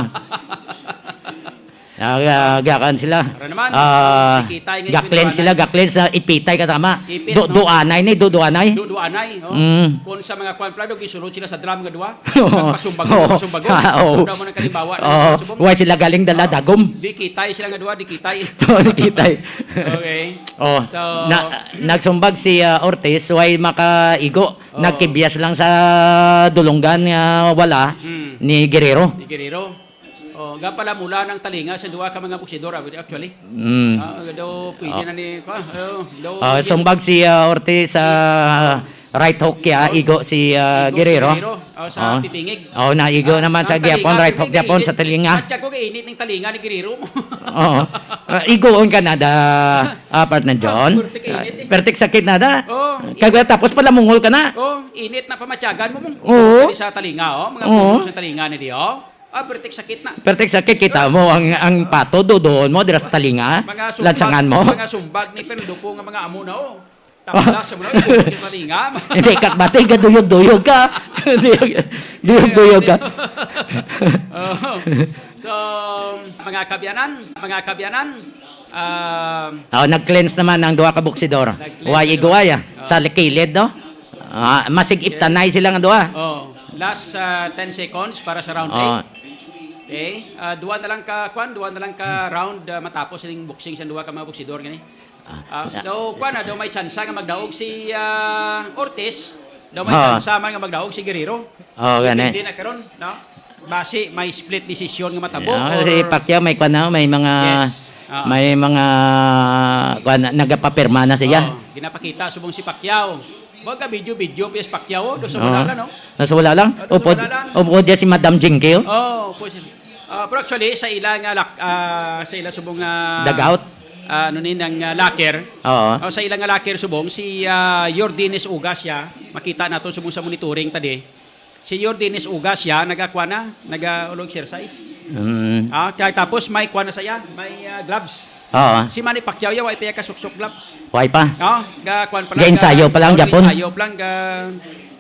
Ah, ah, gakan sila. Para naman, Ah, dikitay nga gaklen yun, sila, anay. gaklen sa ipitay ka tama. Ipit, Do, no? Duanay ni, do, duanay. Do, duanay, oh. Mm. Kung sa mga kwan plado, gisulod sila sa drum nga duwa. Oo. Pagpasumbagon, Oo. pagpasumbagon. Ah, oo. Wala mo ng kalimbawa na Oo. subong. Why sila galing dala Oo. dagom? Di kitay sila nga duwa, di kitay. Oh, di kitay. Okay. Oh, So, na, nagsumbag si, ah, Ortiz, why makaigo? Oo. Nagkibyas lang sa dulunggan nga wala Mm. ni Guerrero. Ni Guerrero. Oh, ga pala mula ng talinga sa duha ka mga boksidor, ah, actually. Mm. Ah, daw pwede Oh. na ni, ah, oh, daw Ah, sumbag si ah, Ortiz sa right hook kaya igo si ah, Igo Guerrero. Guerrero. Oh, sa Oh. pipingig. Oh, naigo Ah, naman sa ang talinga, gyapon, right hook pipingig, gyapon init. Sa talinga. Matcha ko kay init ng talinga ni Guerrero. Oo. Ah, igoon ka na da ah, partner John. Pertik init eh. Pertik sakit na da. Oh. Kaya tapos pala mungol ka na. Oh, init na pamatyagan mo mong Oo. Sa talinga, oh. Mga Oo. Sa talinga ni di, oh. Ah, pertik sakit na. Pertik sakit kita mo ang ang pato doon mo dira sa talinga. Mga sumbag, Lansangan mo. Mga sumbag ni Fernando po nga mga amo na, oh. Tapos sa mga sa talinga. Hindi, kakbati, gaduyog-duyog ka. Duyog-duyog ka. Oh. So, mga kabyanan, mga kabyanan, ah, Oh, nag-cleanse naman ang duha ka boksidor. Nag-cleanse Way naman. iguwaya sa kilid, no? Ah, masig-iptanay sila nga duha. Oh, last ah, ten seconds para sa round Oh. eight. Okay? Ah, duha na lang ka, kwan, duha na lang ka round ah, matapos ning boxing sa duha ka mga boksidor gani. Ah, daw, kwan, ah, daw may tsansa nga magdaog si ah, Ortiz. Daw may Ah. tsansa man nga magdaog si Guerrero. Oh, gani. Hindi na karon, no? Basi may split decision nga matabo. Ah, or- si Pacquiao may kwan na, may mga Yes. Ah. may mga kwan, nagapapirma na siya. Oh, ginapakita subong si Pacquiao. Baga video-video pa si Pacquiao, oh, doon sa Oo. wala lang, no? Nasa wala lang. Ano, Upod, wala lang? upod niya si Madam Jinky, oh. Oh, po siya. Ah, pero actually, sa ila nga lak, ah, sa ila subong nga Dugout? Ah, ano ni nang ah, locker? Oo. Oh, sa ila nga locker subong si ah, Yordenis Ugas siya. Makita nato subong sa monitoring tadi. Si Yordenis Ugas siya nagakwa na, nag-ulo exercise. Mm. Ah, kaya tapos may kwa na saya, may ah, gloves. Oo. Si Manny Pacquiao ya wa pa ya kasuksok gloves. Way pa. Oh, ga kwan pa lang. Ga-ensayo pa lang, oh, Japon. Ensayo pa lang ga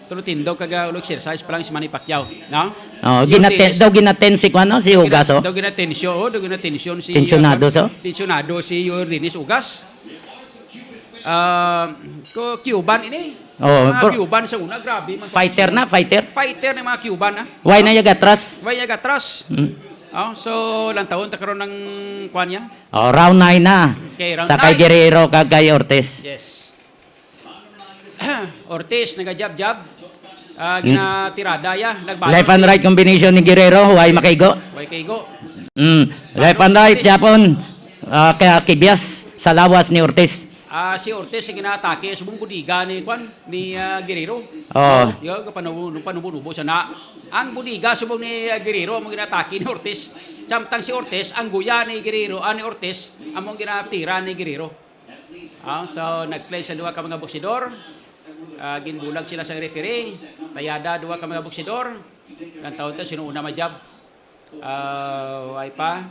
tulutindo kag ah, ulo exercise pa lang si Manny Pacquiao, no? Oh, Yung ginaten tennis- daw ginaten si kuan, no, si Ugas, oh. Daw ginatensyo, oh, daw ginatensyon si Tensyonado, ah, so? Tensyonado si Yordenis Ugas. Ah, ko Cuban ini. Oh, Mga pero Cuban sa una, grabe man. Fighter na, fighter. Fighter ng mga Cuban, ah. Why na yung atras? Why niya gatras? Mm. Oh, so, lang taon ta karon ng kwan niya. Oh, round nine na. Okay, round Sa kay nine. Guerrero kag kay Ortiz. Yes. Ortiz, nagajab-jab. Ah, Hmm. ginatirada ya. Nagbalot Left and si- right combination ni Guerrero, way makaigo. Way kaigo. Mm. Left and right, Japon. Ah, kaya kibyas sa lawas ni Ortiz. Ah, si Ortiz ang ginaatake. Subong budiga ni, kwan, ni ah, Guerrero. Oh. Yo, kapanubo-nubo siya na. Ang budiga, subong ni ah, Guerrero, ang ginaatake ni Ortiz. Samtang si Ortiz, ang guya ni Guerrero, ah, ni Ortiz, among ginatira ni Guerrero. Ah, so, nag-play sa duha ka mga boksidor. Ah, ginbulag sila sa referee. Tayada duha ka mga boksidor. Ang taon to, sino una majab? Ah, way pa.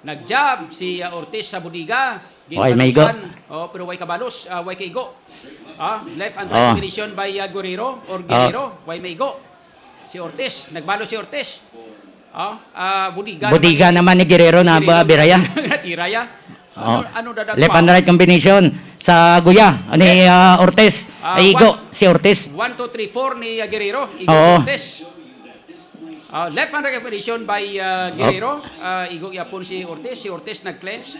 Nagjab si ah, Ortiz sa budiga. Way maigo. Ginpalusan. Oh, pero way kabalos, ah, way kaigo. Ah, left and right Oh. combination by ah, Guerrero or Guerrero, way maigo. Si Ortiz, nagbalo si Ortiz. Oh, ah, budiga. Budiga naman ni Guerrero na ba, biraya? Tiraya. Oh. Ano, ano dadagma? Left and right combination sa guya ni ah, Ortiz. Ah, Ay, igo one- si Ortiz. One, two, three, four ni ah, Guerrero. Igo Oo. Ortiz. Ah, left hand recognition by ah, Guerrero. Ah, igo yapon si Ortiz. Si Ortiz nag-cleanse.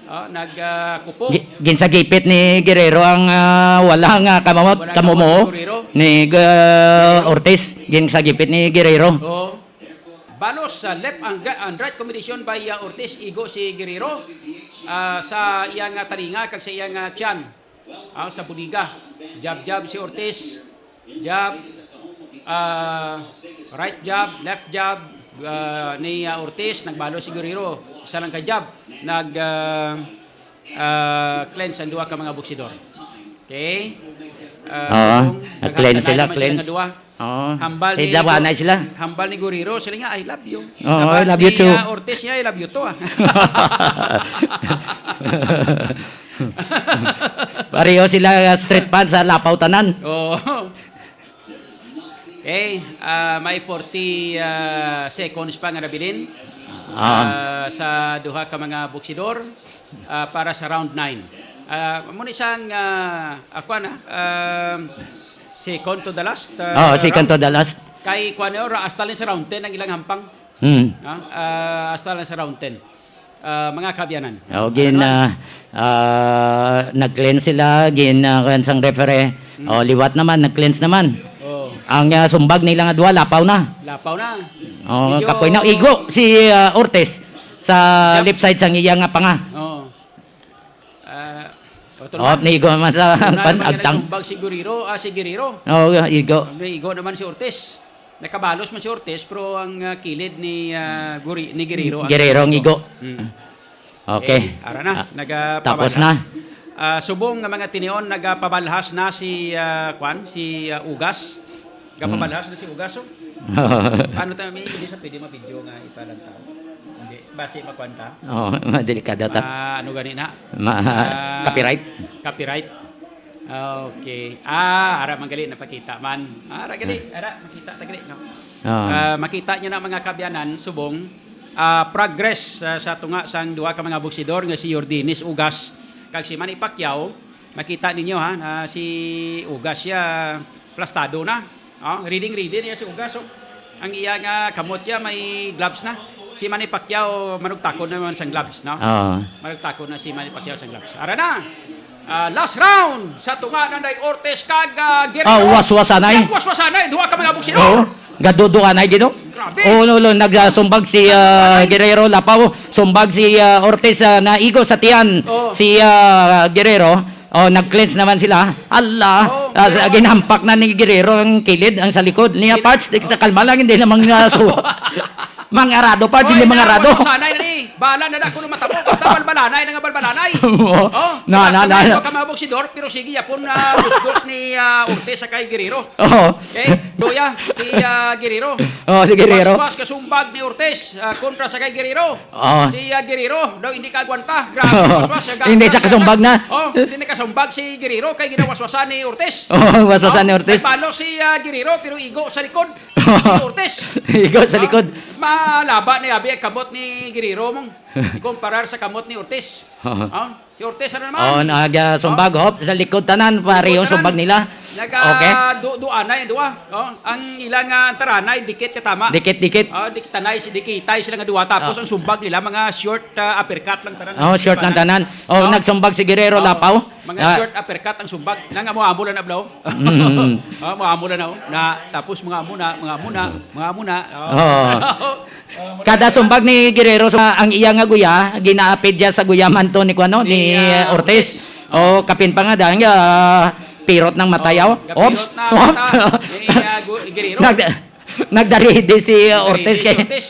Ah, nag ah, kupo. Gi- Ginsagipit ni Guerrero ang ah, wala nga kamamot, Wala kamumo kamamot, Guerrero. ni ah, Ortiz. Ginsagipit ni Guerrero. Oh. Balos sa left and, ga- and right combination by ah, Ortiz, igo si Guerrero ah, sa iyang ah, talinga kag sa iyang ah, tiyan. Ah, sa budiga. Jab-jab si Ortiz. Jab. Ah, right jab, left jab ah, ni ah, Ortiz, nagbalo si Guerrero. Isa lang ka jab. Nag ah, ah, cleanse ang duha ka mga boksidor. Okay? Ah, Oo, kung nag-cleanse sila, naghasanay naman cleanse. Nga duha. Oo. Hambal Kay ni lawanay Gu- sila. Hambal ni Guerrero, sila nga, "I love you." Oo, Hambal "I love you ni, too." ah, Ortiz niya, "I love you too," ah. Pareho sila uh, street pants sa Lapaw Tanan. Oo. Okay, ah, may forty ah, seconds pa nga nabilin Ah. ah, sa duha ka mga boksidor ah, para sa round nine. Ah, amo ni sang ah, ako na, ah, second to the last. Oh, Ah, second to round. The last. Kay kuan, ora hasta lang sa round ten ang ilang hampang. Hmm. Ah, ah, hasta lang sa round ten. Ah, mga kabyanan. O gin Ano? ah, ah, nag-cleanse sila, gin ah, kuwan sang referee. O liwat naman, nag-cleanse naman. Oh. Ang, ah, sumbag nila nga duha, lapaw na. Lapaw na. Oh, Medyo kapoy na. Igo si, ah, Ortiz sa Yep. left side sang iya nga panga. Oo. Ah, oto Oh, naman. nigo man sa Una pan-, naman nga agtang. nagsumbag si Guerrero, ah, si Guerrero. Oh, igo. May igo naman si Ortiz. Nakabalos man si Ortiz, pero ang, ah, kilid ni, ah, Guri-, ni Guerrero ang Guerrero ang igo. Mm. Okay. Okay, ara na, Ah, nagapabala. tapos na. Ah, subong nga mga tinion, nagapabalhas na si, ah, kwan, si, ah, Ugas. Gapabalhas na si Ugas, oh. Ano tayo, may hindi sa pwede ma-video nga ipalantaw? Hindi, basi makuan ta. Oh, delikado ta. Ma-, ano gani na? Ma-, Ah, copyright. Copyright. Okay. Ah, ara man gali napakita man. Ara gali, Hmm. ara makita ta gali, no? Ah. Ah, makita niyo na, mga kaabyanan, subong, ah, progress, ah, sa tunga sang duha ka mga boksidor nga si Yordenis Ugas kag si Manny Pacquiao. Makita ninyo, ha, na si Ugas siya plastado na. Oh, reading, reading niya si Ugas, oh. Ang iya nga kamot siya may gloves na. Si Manny Pacquiao manugtakon naman sang gloves, no? Oo. Manugtakon na si Manny Pacquiao sang gloves. Ara na. Ah, last round sa tunga na Nay Ortiz kag, ah, Guerrero. Ah, waswasanay. Waswasanay, duha ka mga boksidor. Oo. Gaduduanay, Gino. Grabe. Oo, no, no, nagsumbag si, ah, Guerrero Lapaw. Sumbag si, ah, Ortiz, ah, naigo sa tiyan. Oo. Si, ah, Guerrero. Oh, nag-cleanse naman sila. Hala, Oo, ah, pero ginhampak na ni Guerrero ang kilid, ang sa likod niya, Sila Parts, di kita kalma lang, hindi na mga su-, mangarado, Parts, Oy, hindi na, mangarado. Waswasanay na ni. Bahala na na kung matabo. Basta balbalanay na nga balbalanay. Oo. Oh, Na, na, na, na. Baka mabog si Dor, pero sige, yapon na gusgos ni, ah, Ortiz sa kay Guerrero. Oo. Okay? Luya, si, ah, Guerrero. Oh, si Guerrero. Waswas kasumbag ni Ortiz, ah, kontra sa kay Guerrero. Oo. Si, ah, Guerrero, daw hindi kaagwanta. Grabe, waswas, siya ga-, Hindi siya siya kasumbag na. Oh, hindi na kasumbag si Guerrero kay ginawaswasan ni Ortiz. Oo, waswasan Oh, ni Ortiz. May palo si, ah, Guerrero, pero igo sa likod. Si Ortiz. Igo sa Oh, likod. Malaba ni abi ang kamot ni Guerrero mong ikumparar sa kamot ni Ortiz. Oo. Oh, si Ortiz, ano naman? Oh, nagasumbag, Oh. hop, sa likod tanan, Oh, parehong tanan. sumbag nila. Naga Okay. du-, duanay ang duwa. Oh, ang ilang, ah, taranay, dikit ka tama. Dikit-dikit. Oh, dik-, tanay, si-, dikitay sila nga duwa. Tapos Oh. ang sumbag nila, mga short, ah, uppercut lang tanan. Oh, short lang tanan. Oh, Oh. nagsumbag si Guerrero Oh. Lapaw. Mga Ah. short uppercut ang sumbag. Nang amo-amo lang na, bro. Mm. Oh, amo-amo lang na, oh. Na, tapos mga amo na, mga amo na, mga amo na. Oh. Oh. Kada sumbag ni Guerrero sa ang iya nga guya, ginaapid niya sa guyaman to ni kuano, ni, Ni, ah, ah, Ortiz. Ortiz. Oh, kapin pa nga dahil, ah, pirot ng matayaw. Oh, kapirot Ops. na Ops. mata ni, ah, Gu-, Guerrero. Nag-, nagdaridi si, ah, Ortiz Nagdaridi kay si Ortiz.